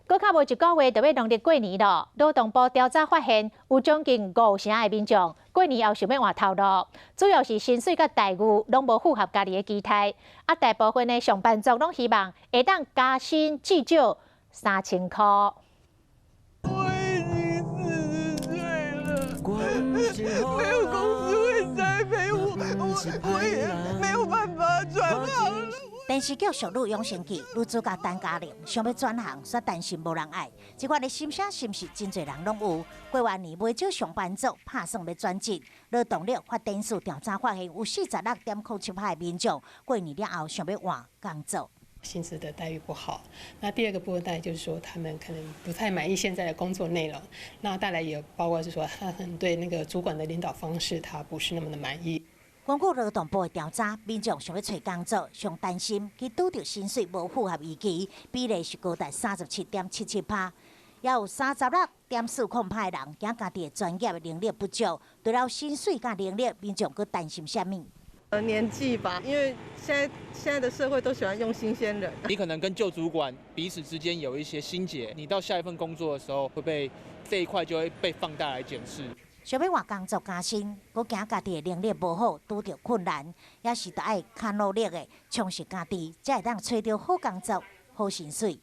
閣較無一個月就欲農曆過年囉，勞動部調查發現，有將近五成的民眾過年後想欲換頭路，主要是薪水佮待遇攏無符合家己的期待。啊，大部分的上班族攏希望會當加薪至少3000箍。我已經40歲了，沒有公司會栽培我，我也沒有辦法轉行。電視劇《淑女養成記》女主角陳嘉玲想欲轉行，卻擔心無人愛。這款的心聲是毋是真濟人攏有？過完年袂少上班族拍算欲轉職。勞動力發展署調查發現，有46.07%的民眾過年了後想欲換工作。薪資的待遇不好，那第二個部分當然就是說，他們可能不太滿意現在的工作內容。那帶來也包括是說，他可能對那個主管的領導方式，他不是那麼的滿意。根據勞動部的調查，民眾想欲揣工作，上擔心去拄著薪水無符合預期，比例是高達37.77%，也有36.40%的人驚家己的專業能力不足。除了薪水佮能力，民眾閣擔心啥物？年紀吧，因為現在的社會都喜歡用新鮮人。你可能跟舊主管彼此之間有一些心結，你到下一份工作的時候，會被這一塊就會被放大來檢視。想欲換工作加薪，閣驚家己的能力無好，拄著困難，也是著愛較努力的充實家己，才會當揣著好工作、好薪水。